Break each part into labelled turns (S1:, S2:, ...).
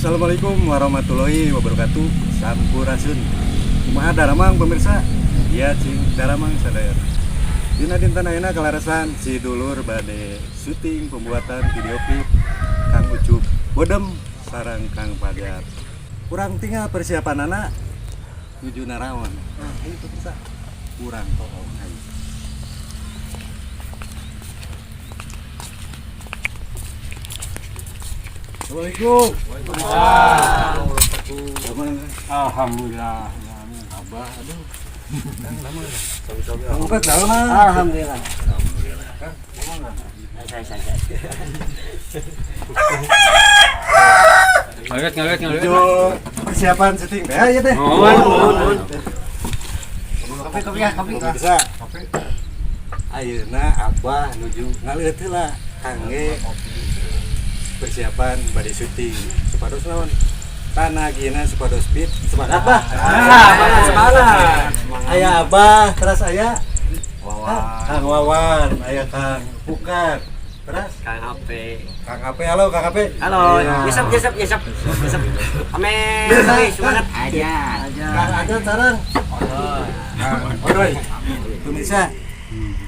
S1: Assalamualaikum warahmatullahi wabarakatuh. Sampurasun. Kumaha daramang, pemirsa? Iya, cing daramang sadayana. Dina dinten ayeuna kaleresan si dulur bade syuting pembuatan video klip Kang Ucup Bodem sareng Kang Fajar. Kurang tinggal persiapan anak nuju naraon. Nah, ayo pemirsa. Kurang toong, ayo. Assalamualaikum. Waalaikumsalam.
S2: Alhamdulillah.
S1: Abah, aduh. Kang lama. Kang Upet lama.
S3: Alhamdulillah. Saya.
S2: Ngalet, ngalet, ngalet.
S1: Nuju persiapan syuting teh ya teh.
S2: Mohon, mohon.
S3: Kopi, kopi ya, kopi.
S1: Pemirsa. Ayeuna Abah nuju ngaleut heula kangge persiapan bade syuting. Supados naon? Tanagina supados fit. Semangat, Bah.
S3: Semangat, semangat.
S1: Aya Abah, terus aya Kang Wawan, aya Kang Pukat. Terus
S3: Kang HP.
S1: Kang Ape, halo Kang Ape.
S3: Halo,
S1: Iya.
S3: Yusuf, Yusuf, Yusuf. Yusuf. Amin. Semangat. Aja.
S1: Kang Ajan sareng Odoy. Pemirsa,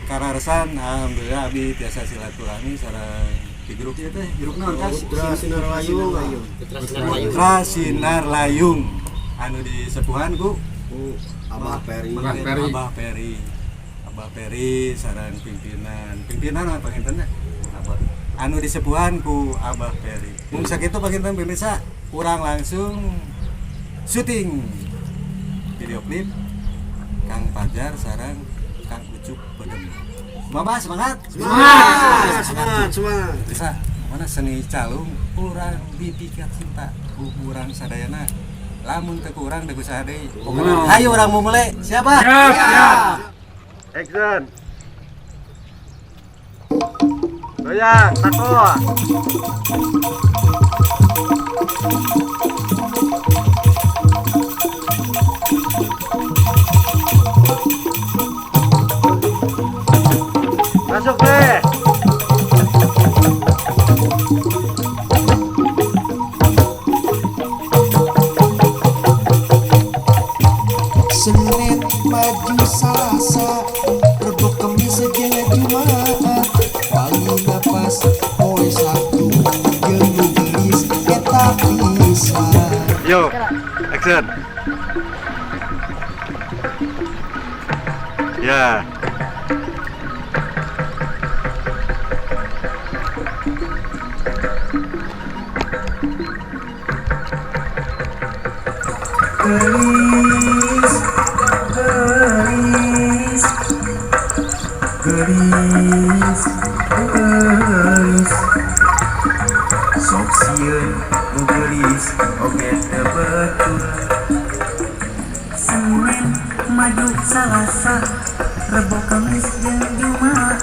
S1: kararesan alhamdulillah abi biasa silaturahmi sareng di grup ieu teh, grup naon, Kang?
S4: Putra Sinar Layung.
S1: Putra Sinar Layung anu disepuhan ku
S4: Abah Peri.
S2: Abah Peri.
S1: Abah Peri. Abah Peri sareng pimpinan. Pimpinan apa panginten? Abah. Anu disepuhan ku Abah Peri. Mung sakitu panginten, pemirsa, kurang langsung syuting video klip Kang Fajar sareng Kang Ucup Bodem. Bapak semangat.
S4: Semangat, semangat, semangat.
S1: Bisa mana seni calung urang dipikat cinta ku urang sadayana, lamun teu ku urang deui saha deui. Pokokna hayu urang mau mulai, siapa?
S2: Siap, siap.
S1: Action. Goyang, tako. Masuk deh.
S5: Senin maju Selasa, Rebo, Kemis jeung Jumaat, paling napas poe Sabtu jeung nu geulis eta pisan.
S1: Yo, action. Ya.
S5: Geulis, geulis, geulis, geulis, sok sieun nu geulis oge teu betul.
S6: Senin maju Selasa, Rebo, Kamis jeung Jumaat,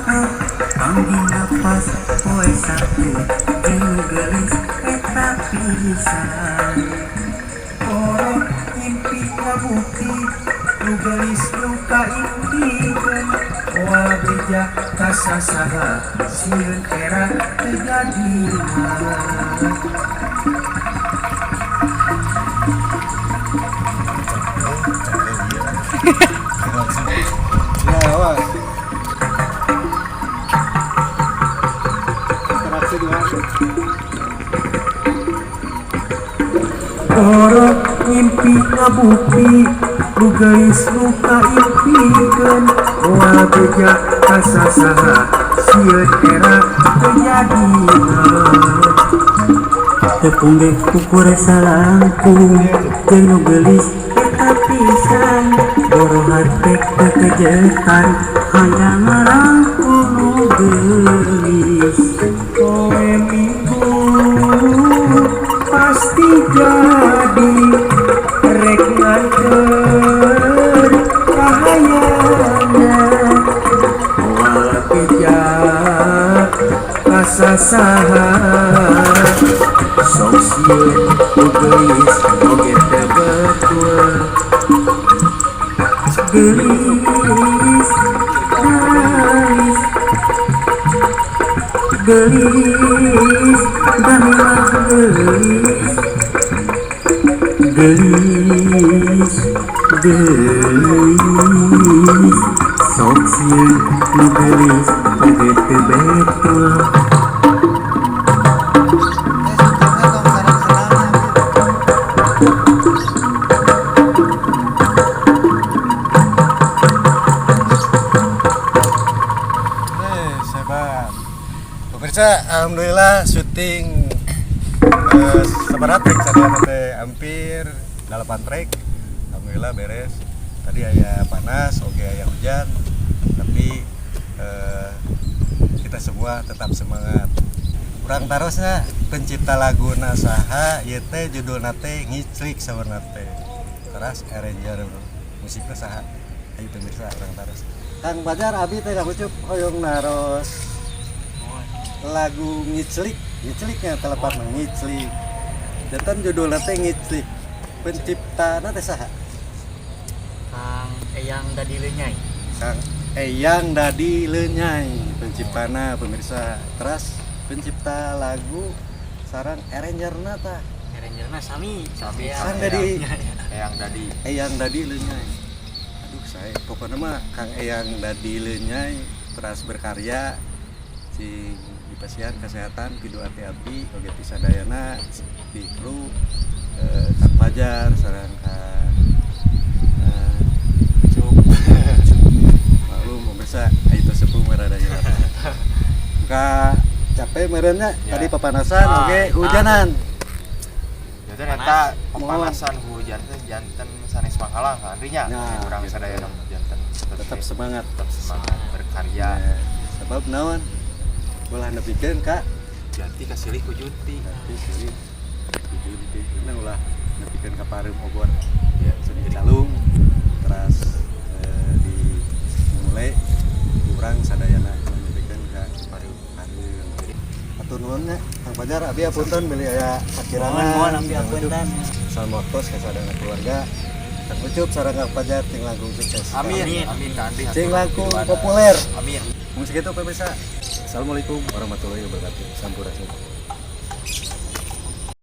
S6: panggih napas poe Sabtu jeung nu geulis eta pisan.
S5: Orok ngimpi ngabukti nu geulis nu kaimpikeun, moal beja ka sasaha, sieun era teu jadina.
S1: Ya, awas. Interaksi dua.
S5: Orok ngimpi ngabukti nu geulis nu kaimpikeun, moal beja ka sasaha, sieun era teu jadina.
S6: Tepung ge kukur salangkung jeung nu geulis eta pisan, boro hate kekejetan hayang ngarangkul nu geulis.
S5: Poe Minggu pasti jadi rek nganter kahayangna, moal beja ka sasaha, sok sieun nu geulis oge teu betul.
S6: Geulis, geulis, geulis, bami mah geulis. Geulis geulis, sok sieun nu geulis oge teu betul.
S1: Syutingnya tong sareng-sareng gitu. Sebat. Pemirsa, alhamdulillah syuting sabaraha trek sadayana teh, hampir 8 trek. Alhamdulillah beres. Tadi aya panas, oke aya hujan, tapi kita semua tetap semangat. Urang tarosna pencipta lagu saha ieu teh, judulna teh Ngiclik saurna teh. Teras arranger musikna saha? Ayo pemirsa, urang taros. Kang Fajar, abi teh Kang Ucup hoyong naros lagu Ngiclik, ngicliknya telepat mah ngiclik. Janten judulna teh Ngiclik. Penciptana teh saha?
S3: Kang Eyang Dadi Lenyai.
S1: Kang Eyang Dadi Lenyai penciptana, pemirsa. Terus pencipta lagu sareng arrangerna tah?
S3: Arrangerna sami.
S5: Sami.
S1: Kang Dadi.
S5: Eyang Dadi.
S1: Eyang Dadi Lenyai. Aduh, saya pokoknya mah Kang Eyang Dadi Lenyai terus berkarya, sing dipasihan kesehatan, pidu'a ti abdi oge ti sadayana di kru, Kang Fajar sareng Kang Ucup. Maklum pemirsa, itu sepuh merada hilap. Muka capek merenya.
S5: Ya.
S1: Tadi papanasan.
S3: Ah,
S1: oke hujanan.
S5: Janten eta pepanasan hujan teh janten sanes manghalang kan nya.
S1: Ya,
S5: urang
S1: gitu.
S5: sadayana janten
S1: Tetap semangat.
S5: Tetap semangat berkarya.
S1: Ya, sebab naon, ulah nepikeun ka
S5: Jati kasilih ku junti.
S1: Tapi silih ku junti. Nah, ulah nepikeun ka pareum obor.
S5: Ya.
S1: Seni calung teras di mulai kurang sadayana nepikeun ka pareum pareum. Atur nuhun nya Kang Fajar, abi apunten bilih aya sakirangan.
S3: Mohon mohon abdi
S1: Kang Ucup.
S3: apunten.
S1: Salam waktos ka sadayana keluarga. Kang Ucup sareng Kang Fajar ting langkung sukses.
S5: Amin.
S3: Amin.
S5: Amin Kang Andri.
S1: Cing langkung populer.
S5: Amin.
S1: Mung segitu pemirsa. Assalamualaikum warahmatullahi wabarakatuh. Sampurasun.